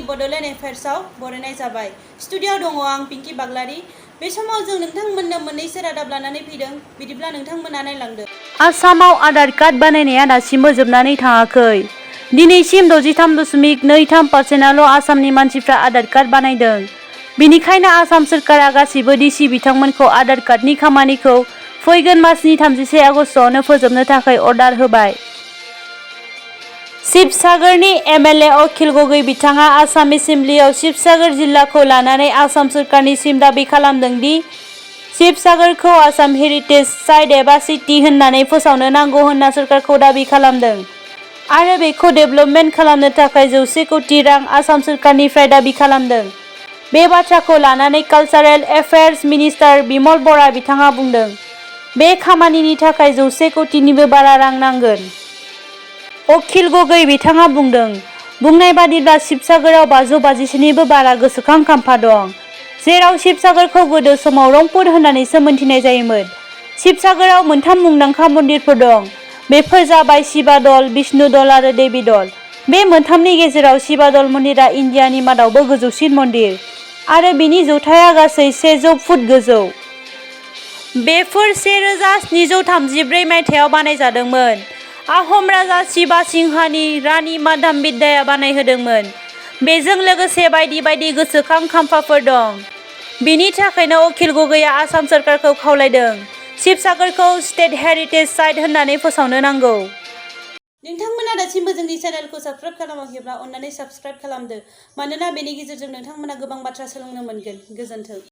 बड'लेण्ड एफेयार्सआव बरायनाय जाबाय। स्टुडिय'आव दङ आं पिंकी बाग्लारी। बे समाव जों नोंथांमोननो मोननैसो रादाब लानानै फैदों, बिदिब्ला नोंथांमोना नायलांदो। आसामाव आधार कार्ड बानायनाया दासिमबो जोबनानै थाङाखै। दिनैसिम 63.23% आसामनि मानसिफ्रा आधार कार्ड बानायदों। बेनिखायनो आसाम सोरखारा गासिबो डिसि बिथांमोनखौ आधार कार्डनि खामानिखौ फैगोन मासनि 31 आगस्तआवनो फोजोबनो थाखाय अर्डार होबाय। शिबसागरनि एमएलए अखिल गगৈ बिथाङा आसाम एसेम्बलियाव शिबसागर जिल्लाखौ लानानै आसाम सोरखारनिसिम दाबि खालामदों दि शिबसागरखौ आसाम हेरिटेज साइट एबा सिटी होननानै फोसावनो नांगौ होनना सोरखारखौ दाबि खालामदों आरो बेखौ डेभेलपमेन्ट खालामनो थाखाय 100 कोटि रां आसाम सोरखारनिफ्राय दाबि खालामदों। बे बाथ्राखौ लानानै कालचारेल एफेयार्स मिनिस्टार बिमल बरा बिथाङा बुंदों, बे खामानिनि थाखाय 100 कोटिनिबो बारा रां नांगोन। अखिल गगৈ बिथाङा बुंदों, बुंनाय बादिब्ला शिबसागराव 550निबो बारा गोसोखां खाम्फा दं, जेराव शिबसागरखौ गोदो समाव रंपुर होननानैसो मोनथिनाय जायोमोन। शिबसागराव मोनथाम मुंदांखा मन्दिरफोर दं। बेफोर जाबाय शिवा दल, विष्णु दल आरो देवी दल। बे मोनथामनि गेजेराव शिवा दल मन्दिरा इन्डियानि मादावबो गोजौसिन मन्दिर आरो बिनि जौथाया गासै 100 फुट गोजौ। बेफोर 1734 मायथाइयाव बानायजादोंमोन। आहम राजा शिवा सिंहानि रानि माधाम्बिदाया बानायहोदोंमोन। बेजों लोगोसे बायदि बायदि गोसोखां खाम्फाफोर दं। बिनि थाखायनो अखिल गगैआ आसाम सोरखारखौ खावलायदों, शिबसागरखौ स्टेट हेरिटेज साइट होननानै फोसावनो नांगौ। नोंथांमोना दासिमबो जोंनि चेनेलखौ साबस्क्राइब खालामाखैब्ला अन्नानै साबस्क्राइब खालामदो, मानोना बेनि गेजेरजों नोंथांमोना गोबां बाथ्रा सोलोंनो मोनगोन। गोजोन्थों।